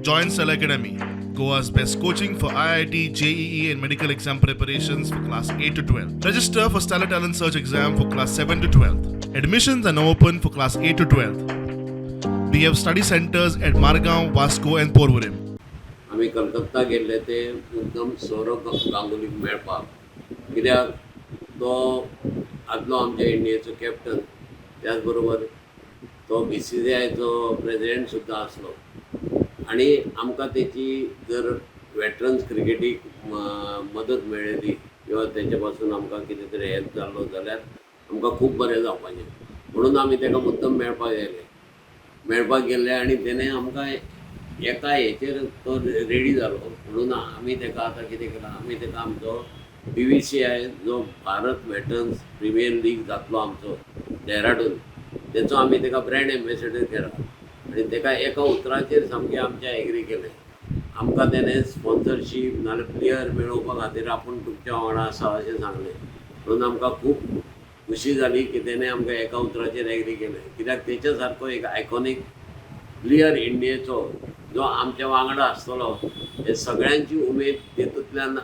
Join Stellar Academy, Goa's best coaching for IIT, JEE, and medical exam preparations for class 8 to 12. Register for Stellar Talent Search exam for class 7 to 12. Admissions are now open for class 8 to 12. We have study centers at Margao, Vasco, and Porvorim. आमी कलकत्ता गेल्ले ते मुद्दम सौरव गांगुलीक मेळपाक, कित्याक तो आदलो आमच्या इंडियेचो captain, त्याच बरोबर तो बीसीसीआयचो प्रेजिडेंट सुद्दां आसलो आनी आमकां तेची जर वेटरन्स क्रिकेटीक मदत मेळ्ळी किंवा तेच्या पासून आमकां कितें तरी हेल्प जाल्लो जाल्यार आमकां खूब बरें जावपाचें म्हणून आमी ताका मुद्दम मेळपाक गेले. मेळपाक गेल्ले आनी तेणें आमकां एका हेचेर तो रेडी जालो. म्हणून आमी ताका आतां कितें केलां, आमी ताका आमचो बीव्हीसीआय जो भारत वेटरन्स प्रिमियर लीग जातलो आमचो डेहराडून, तेचो आमी ताका ब्रँड एम्बेसेडर केला आनी ताका एका उतराचेर सामकें आमचें एग्री केलें. आमकां तेणें स्पॉन्सरशीप नाल्यार प्लेयर मेळोवपा खातीर आपूण तुमच्या वांगडा आसा अशें सांगलें. म्हणून आमकां खूब खुशी जाली की तेणें आमकां एका उतराचेर एग्री केलें, कित्याक तेच्या सारको एक आयकॉनीक प्लेयर इंडियेचो जो आमच्या वांगडा आसतलो हे सगळ्यांची उमेद तेतूंतल्यान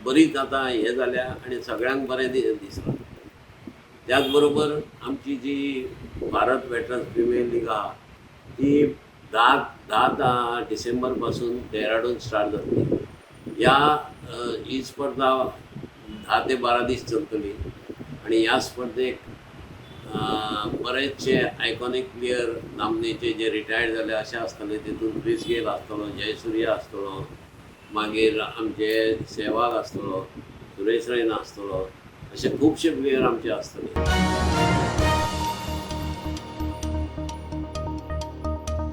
बरीच आतां हें जाल्या आनी सगळ्यांक बरें दिसलां. त्याच बरोबर आमची जी भारत वेटरन्स प्रिमियर लीग आहा ती धा धा डिसेंबर पासून डेहराडून स्टार्ट जातली. ह्या ही स्पर्धा 10 ते 12 दीस चलतली आनी ह्या स्पर्धेक बरेचशे आयकॉनीक प्लेयर, नामनेचे जे रिटायर्ड जाले अशे आसतले. तितून क्रिस गेल आसतलो, जयसुर्या आसतलो, मागीर आमचे सेहवाग आसतलो, सुरेश रैना आसतलो, अशे खुबशे प्लेयर आमचे आसतले.